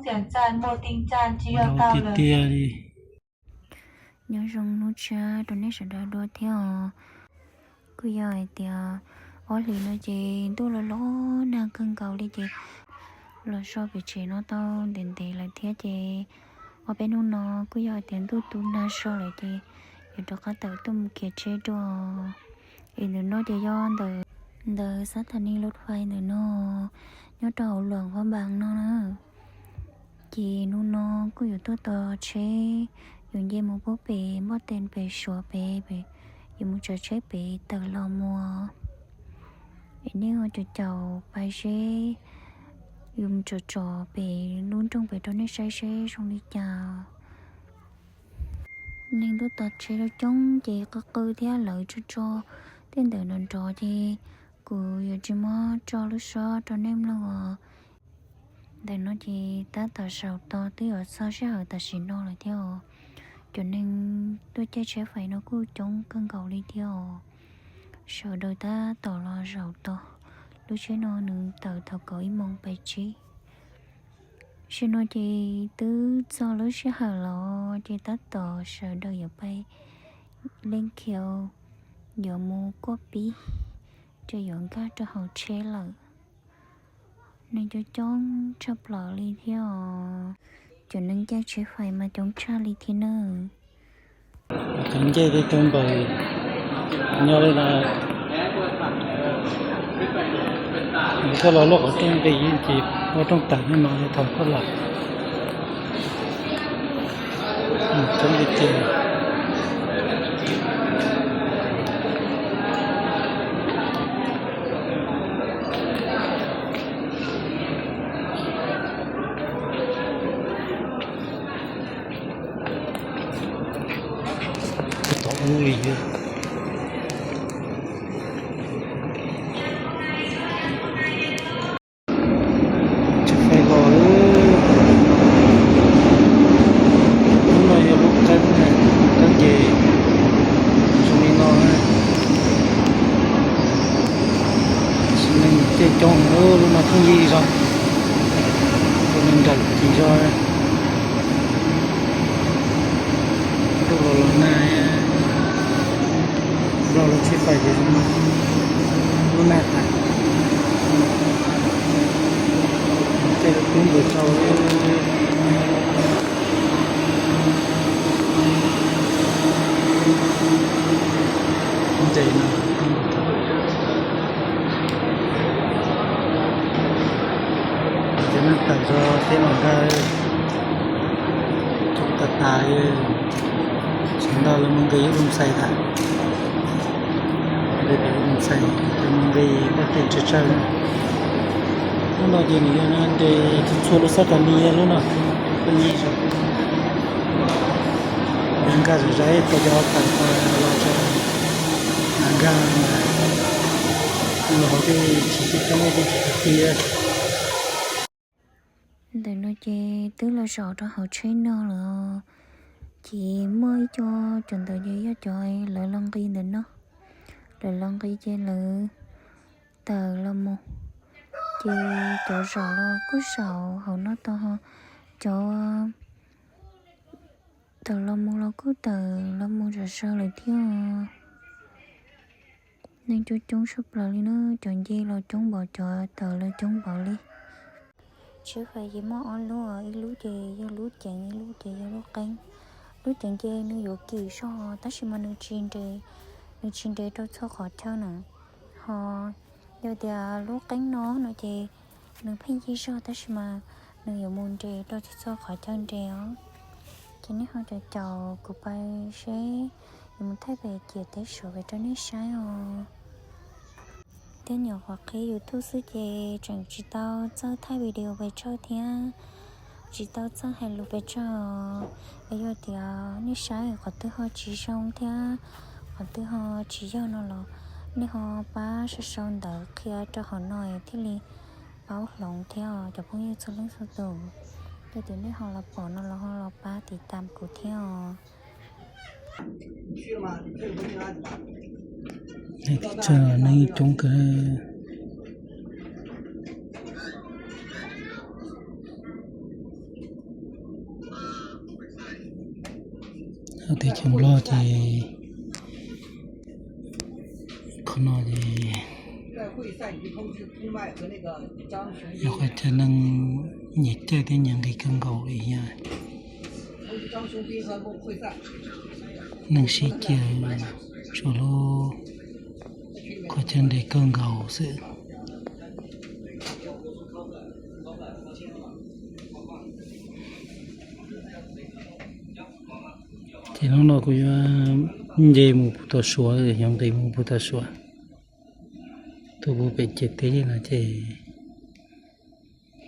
Tiag tiag li. Nyob zoo hnub tshiab rau nej sawv daws dua thiab os. Kuj yog hais tias ob hlis no ces ntuj los los nag kawg nkaus li ces los so pem tsev no tau ntev ntev lawm thiab ces ob peb hnub no kuj yog hais tias ntuj tu nag so lawm ces yuav rov qab tawm tuaj mus khiav tsheb dua. Es ntawm no ces yog ntawm, ntawm xab thas ni lub fais ntawm no nyob rau hauv Luam Phab Npas no na. Ces hnub no kuj yuav tuaj tos tsheb, yuav nce mus pub pem npoj tes pem Suav pem, pem, yuav mus tsav tsheb pem tawm los mus. Es nej ho caum caum pais seb, yuav mus tsom tsom pem lub nroog pem rau nej saib seb zoo li cas. Neeg tuaj tos tsheb coob coob ces qw qw thiab lawv tso tso tej ntawm nrov nrov ces kuv yuav tsis muab tso lub suab rau nej mloog os. Ntawm no ces tab tom zaum tos twb yuav txog sij hawm tam sim no lawm thiab os. Cov neeg tuaj caij tsheb fais no kuj coob kawg nkaus li thiab os. Sawv daws tab tom los zaum tos. Lub tsheb no nws tawm thaum kaum ib moos pais tsib. Tam sim no ces twb txog lub sij hawm los ces tab tom sawv daws yuav pais Leej Khiaus, yuav mus Kuaj Pib, ces yuav nkag rau hauv tsheb lawm. Neeg coob coob tshaj plaws li thiab os. Cov neeg caij tsheb fais mas coob tshaj li thiab nawb. Cov ncej tej coob npaum nyob li no, koj los luaj qhov rooj nqis ces ua rooj tawm nej mas thaum koj los coob li tiag. Tom ub li thiab. Tsheb fais los lawm. Lub no yog lub qeeb, qeeb ces zoo li no na. Tab sis neeg caij coob heev, lub no pheej yig zog, tus neeg nrawm ces zog. Ntuj los los nag, Nplog lub tsheb fais ces zoo no, lub nag tas, tej lub kub nkaus tsau. Ntses no, ntses no tawm zog teb los nkag, tas tas li. Sawv daws los mus nqis ub lub xais tas, nqis pem ub lub xais, los mus nqis pem tej tsawg tsawg. Lub no ces nws yog nres txhua txhua lub xab thas ni lub no, pheej yig zog. Nkag zom zaws tes cov tawm pas los tso, nkag los hauv tej tsis coob coob tej tsis tiag. Ntawm no ces twb los zaum rau hauv tsheb no lawm, ces muaj ib co, cov ntawd ces yog cov lawv los nqis ntawm no, lawv los nqis ces lawv tawm los mus, ces cov zaum los kuj zaum hauv no tau, cov tawm los mus los kuj tawm los mus zom zaws lawm thiab. Neeg coob coob tshaj plaws li na, cov nce los coob npaum, cov tawm los coob npaum li. Tsheb fais ces muaj ob lub, ib lub ces yog lub ceev, ib lub ces yog lub qeeb. Lub ceev ces nws yuav kim zog tab sis mas nws tsis nres, nws tsis nres rau txhua qhov chaw na. Ho yog tias lub qeeb no no ces nws pheej yig zog tab sis mas nws yuav mus nres rau txhua txhua qhov chaw nres os. Ces nej ho caum caum kuv pais seb yuav mus thaij pem ciam teb Suav pem rau nej saib os. Thiab nyuam qhuav qhib YouTube xwb ces tseem tsis tau txawj thaij video pes tsawg thiab, tsis tau txawj hais lus pes tsawg. Es yog tias nej saib qhov twg ho tsis zoo thiab qhov twg ho tsis yog no los nej ho pab sau sau ntawv qhia rau hauv no es thiaj li paub hloov thiab os cov phooj ywg txhua leej txhua tus. Yog tias nej ho los pom no los ho los pab tiv tam kuv thiab os. Teb chaws neeg coob kawg. Teb chaws Nplog ces qhov no ces yog qhov chaw neeg nyiam caij thiab nyiam nqis kawg nkaus li thiab. Neeg sib caij tsuas lub qhov chaw nres kawg nkaus xwb. Ces hnub no kuv yuav nce mus puag tom Suav, yuav nqis mus puag tom Suav. Tuaj puag pem ciam teb no ces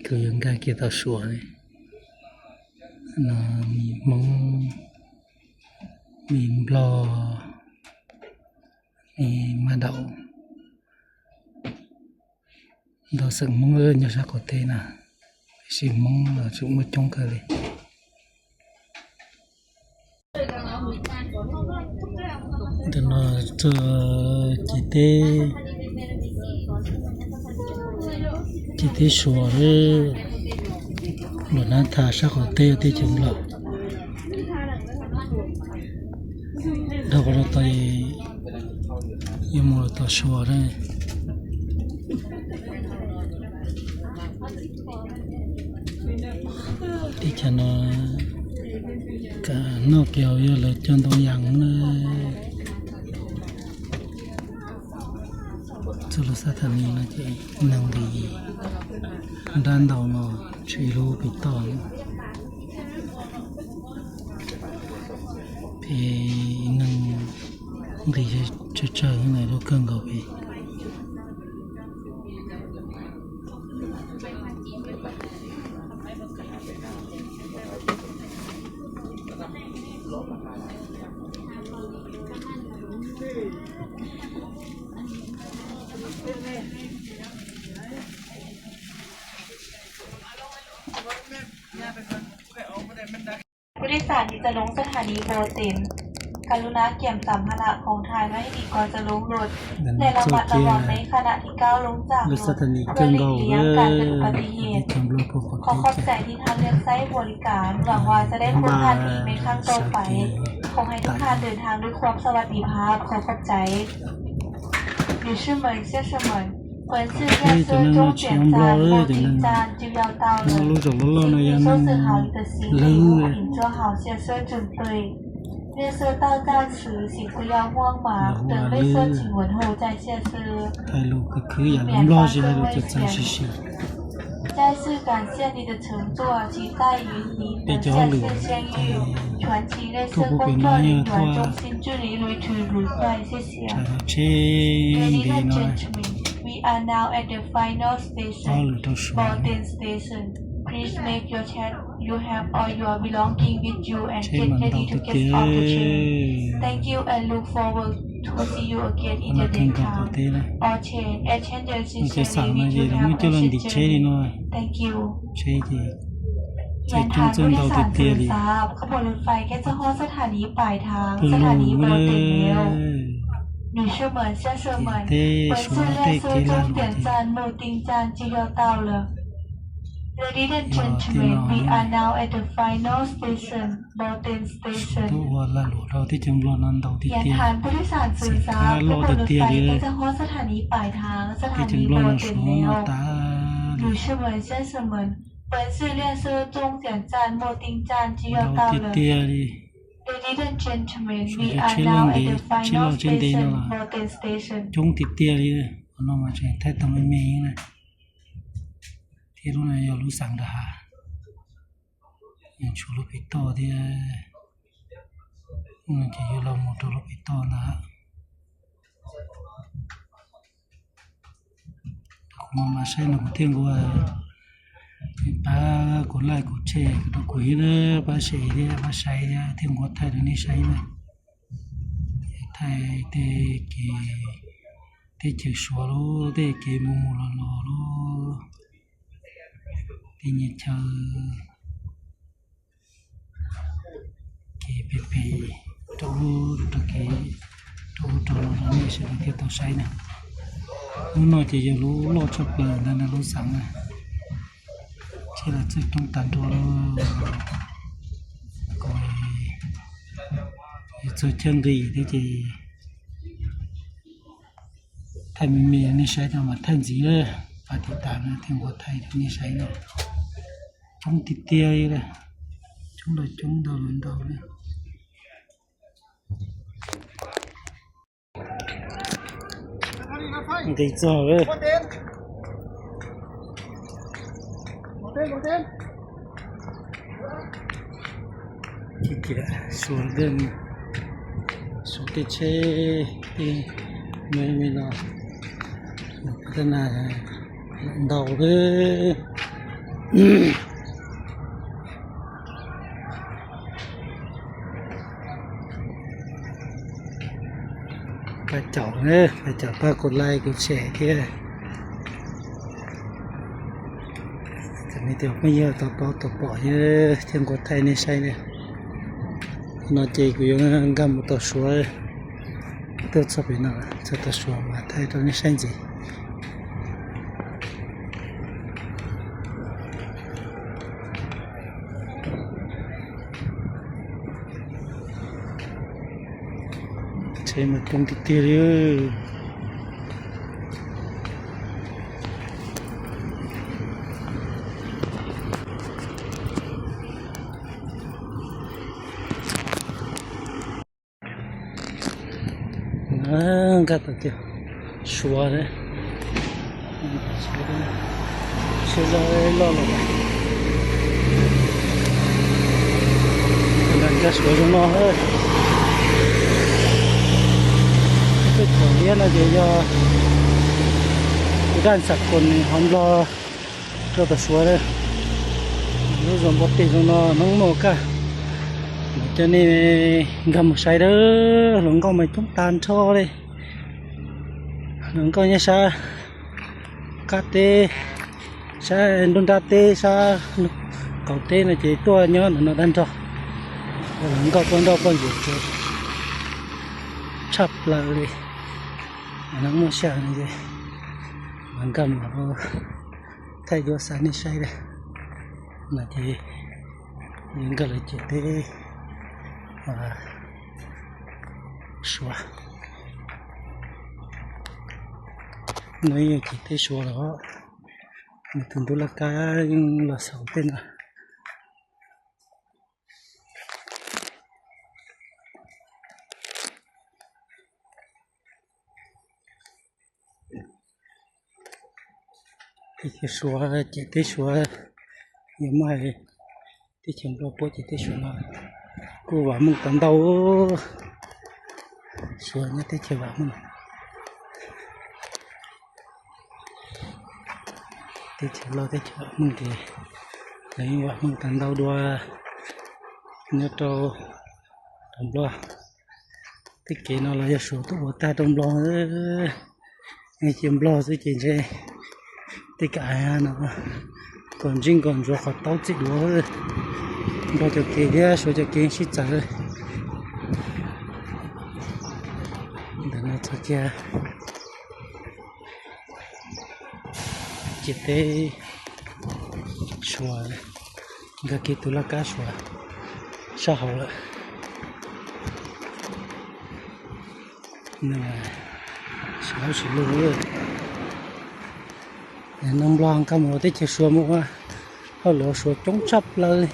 kuv yuav nkag kiag tom Suav no. Hmoob, Nplog, Mab Daum, ntau xeem Hmoob nyob sab qaum teb na, tiam sis Hmoob los tseem muaj coob kawg li. Ntawm no txog ciam teb, ciam teb Suav, Luam Nab Thas sab qaum teb teb chaws Nplog. Dhau qhov no tod yuav mus rau tom Suav na. Teb chaws no kam noj kev haus yog lawv cog ntau yam na. Txog lub xab thas nis no ces neeg nqis nrab ntau no, tsis lub pem toj. Pem neeg nqis tsawg tsawg na, lub kawg nkaus pem.ผู้โดยสารที่จะลงสถานีโบเต็น กรุณาเก็บสัมภาระของท่านไว้ให้ดีก่อนจะลงรถ และระมัดระวังในขณะที่ก้าวลงจากรถ เพื่อหลีกเลี่ยงการเกิดอุบัติเหตุ ขอขอบใจที่ท่านเลือกใช้บริการ หวังว่าจะได้พบท่านอีกในครั้งต่อไป ขอให้ทุกท่านเดินทางด้วยความสวัสดิภาพ ขอขอบใจ 女士们、先生们，本次列车终点站莫丁站就要到了，请你收拾好你的行李物品，做好下车准备。列车到站时，请不要慌忙，等列车停稳后再下车，以免耽搁位置。再次感谢你的乘坐，期待与你的再次相遇。全体列车工作人员衷心祝你旅途愉快，谢谢。 Ladies and gentlemen, we are now at the final station, Morten Station. Please make your check, you have all your belonging with you and get ready to get off the train. Thank you and look forward to see you again in the daytime. All train attendants sincerely wish you have a safe journey. Thank you. แสดงว่าผู้โดยสารโดยสารขบวนรถไฟใกล้จะฮอดสถานีปลายทาง สถานีโบเต็นแล้ว 女士们、先生们，本次列车终点站莫丁站就要到了。Ladies and gentlemen, we are now at the final station, Morten Station. 言谈ผู้โดยสารสื่อสารขบวนรถไฟใกล้จะฮอดสถานีปลายทาง สถานีโบเต็นแล้ว 女士们、先生们，本次列车终点站莫丁站就要到了。 Ladies and gentlemen, we are now at the final station, Morten Station. Coob tiag tiag li, qhov no mas tseem thaij tau me me na. Thiab lub no yog lub xeev nram hav, tshuav lub pem toj thiab, ces yuav los mus rau lub pem toj ntag. Kuv mam saib no kuv thiaj nqua, pab kuv like kuv share rau kuv thiab, pab share thiab pab saib thiab, thiaj nqua thaij rau nej saib na. Thaij tej kev, teb chaws Suav lub tej kev mus mus los los lub, tej nyias chaw, kev pem pem rau ub rau kev, rau ub rau no rau nej sawv daws thiaj tau saib na. Lub no ces yog lub loj tshaj plaws ntawm no lub xeev na. Thiab los txawj coob tag nrho lawm. Kuv Txog chaw nqis thiab ces thaij me me nej saib no mas thaij ntxiv na, pab tiv tas no thiaj nquag thaij rau nej saib na. Coob tiag tiag li, coob ntau coob ntau los ntau li. Nqis txog lawm. Suav tej, suav tej tsheb tej me me no, tej na ntau lawm. Pab caum, pab caum pab kuv like kuv share thiab. Cov me phooj ywg tau paub tau pom thiab nquag thaij nej saib na. No ces kuv yuav nkag mus tom Suav, tuaj txog pem no, txog tom Suav mas thaij rau nej saib ntxiv. Tsheb mas coob tiag tiag li. Nkag tau tiag, Suav, Suav loj loj lawm. Nkag Suav zoo no. Tej thaum liab no ces yog kuv daj xav kos nws hov Nplog rau tom Suav. Lub zos npua teg zoo no hnub no kaj, coj nej nkag mus saib dawb, hluas nkauj mas coob tag nrho li. Hluas nkauj nyob sab qab teb, sab nruab nrab teb, sab qaum teb no ces tuaj nyob ntawm no tag nrho. Hluas nkauj tuaj nrauj poj ntsuam tshaj plaws li. Hnub muaj sij hawm no ces nkag mus thaij dua xa nej saib na. No ces nkag lawv ciam teb Suav. No yog ciam teb Suav lawm. Nws tus ntug laj kab yeej los xaus tej no. Teb chaws Suav, ciam teb Suav, yog muab hais teb chaws Nplog puab ciam teb Suav no kuj vam meej tau ntau. Suav nyob teb chaws vam meej, teb chaws loj teb chaws vam meej ces lawv yeej vam meej tau ntau dua nyob rau, rau Nplog. Tej kev no los yog Suav tuaj ua tag rau Nplog. Cia Nplog xwb ces ntshe tej kav no kom ntsej nkaus ntsuav qhov taub txim duav. Nplog cov kev thiab Suav cov kev sib txawv. Ntawm no txog kiag ciam teb Suav, nkag kiag tus laj kab Suav sab hauv lawm. Sim hauj sim lug. Neeg Nplog nkag mus teb chaws Suav mus ua hauj lwm Suav coob tshaj plaws li.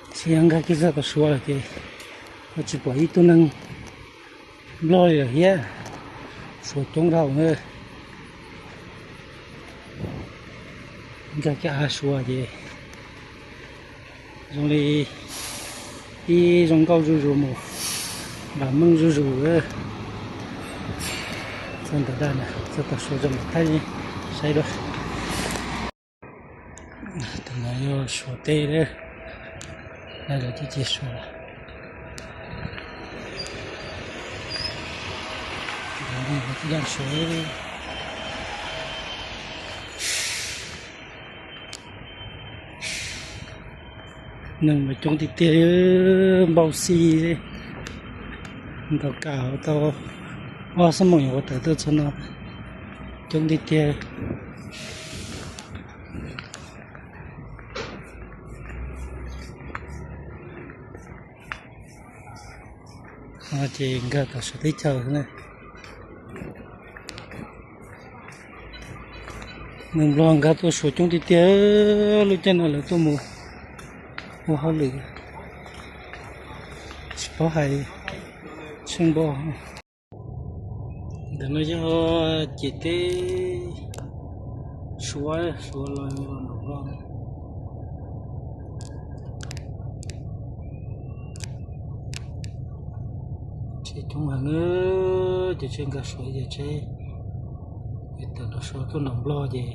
Tab sis yog nkag kiag txog tom Suav lawm ces tsis pom ib tug neeg Nplog li lawm thiab. Suav coob dhau na. Nkag kiag av Suav ces zoo li ib zoo nkauj zuj zus mus, vam meej zuj zus. Txog ntawm daj na, txog tom Suav tso mam thaij saib dua. Tus no yog Suav teb, lawv cig cig Suav. Daj Suav. Neeg mas coob tiag tiag, npau xi li. Ntaus kas tau ob xuab moos yuav ua tawm tuaj txog no, coob tiag tiag. Ces nkag tom Suav teb chaws na. Neeg Nplog nkag tuaj Suav coob tiag tiag, lub caij no lawv tuaj mus ua hauj lwm tsis paub hais tsheej npo. Ntawm no yog ciam teb Suav, Suav los los nram Nplog. Tsheb coob heev, ces tsheb nkag Suav ces tsheb tawm nram Suav tuaj nram Nplog ces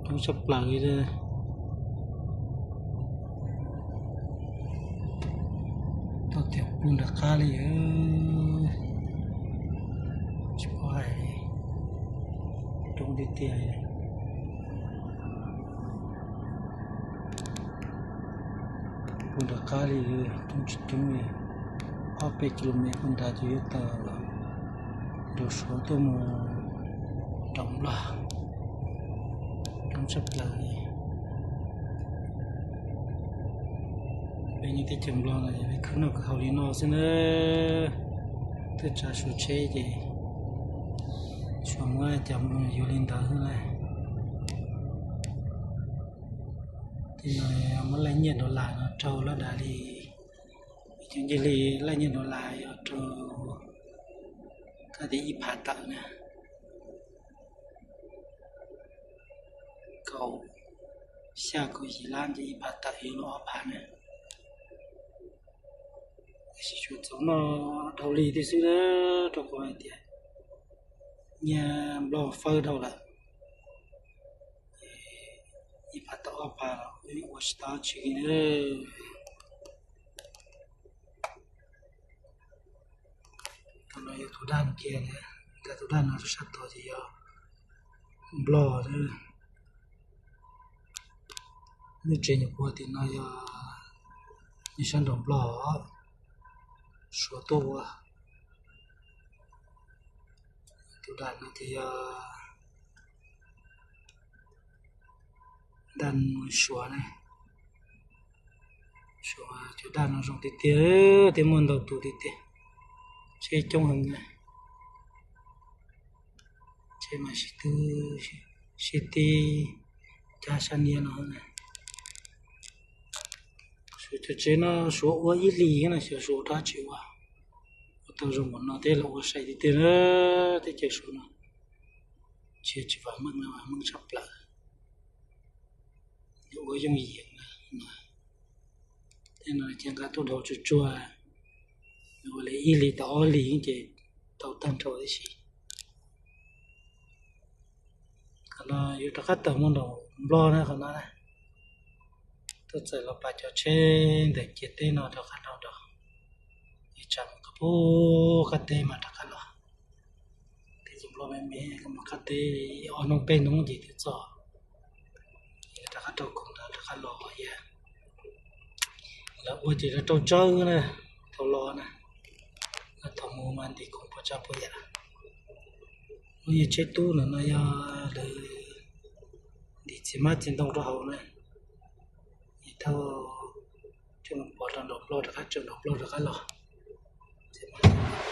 coob tshaj plaws li. Tau tias puag nram qab li, tsis paub hais, coob tiag tiag. Puag nram qab li, coob tsis coob li, ob peb kilomev puag nrad ces yuav tawm nram Suav tuaj mus nram Nplog, coob tshaj plaws li. Peb nyob teb chaws Nplog no peb khwv noj khwv haus li no xwb na, twb tsav Suav tsheb ces Suav muab cas mus yuav li ntawd xwb na. Tej no muab laij nyiaj dollar no rau lab dav li, cov ncej li laij nyiaj dollar yog rau koj tias ib phav tawm na, kaum, xya kaum yim lab ces ib phav tawm yuav luag ob phav na. Tiam sis Suav txaus noj dhau li thiab xwb, rau qhov hais tias nyiaj Nplog fawb dhau lawm, ib phav tawm ob phav los ua tsis tau tsi li na. Tam no yog tus daj kiag, nkag tus daj no rau sab tod ces yog Nplog. Lub tsev nyuam qhuav tim no yog nyob sab nraum Nplog, Suav tuaj ua. Tus daj no ces yog daj Suav ne. Suav cov daj no zoo tiag tiag, thiab muaj ntau tus tiag tiag, tsheb coob heev na. Tsheb mas sib tw, sib tib cab sab niab no na. Suav cov tsev no Suav ua ib hlis no xyov Suav ua dab tsi ua, ua tau zoo npaum no thiab los ua sai tiag tiag na. Teb chaws Suav no tsis, tsis vam meej, vam meej tshaj plaws. Yuav ua yooj yim na. Tej no ces nqa tuaj dhau tsuag tsuag, ua li ib hlis tau ob hlis ces tau tag nrho tib si. Qhov no yuav rov qab tawm mus nram Nplog na, qhov no na. Tuaj txawm los pas cov tsheb ntawm ciam teb no rov qab los rau, es tsam mus qab pug qab teb mas rov qab los. Tej tus Nplog me me mus qab teb ob hnub peb hnub ces twb txog, rov qab rau khoom ntawd rov qab los yam. Lawv ua ces lawv rau tsawb na, thaum los na, thaum mus mas ntim khoom puas tsav puas yam. Lub niag tsheb tub ntawm no yog lawv ntim txiv hmab txiv ntoo rau hauv na, es thauj coj mus pov rau nram Nplog rov qab, tsaws nram Nplog rov qab los. Txiv hmab txiv ntoo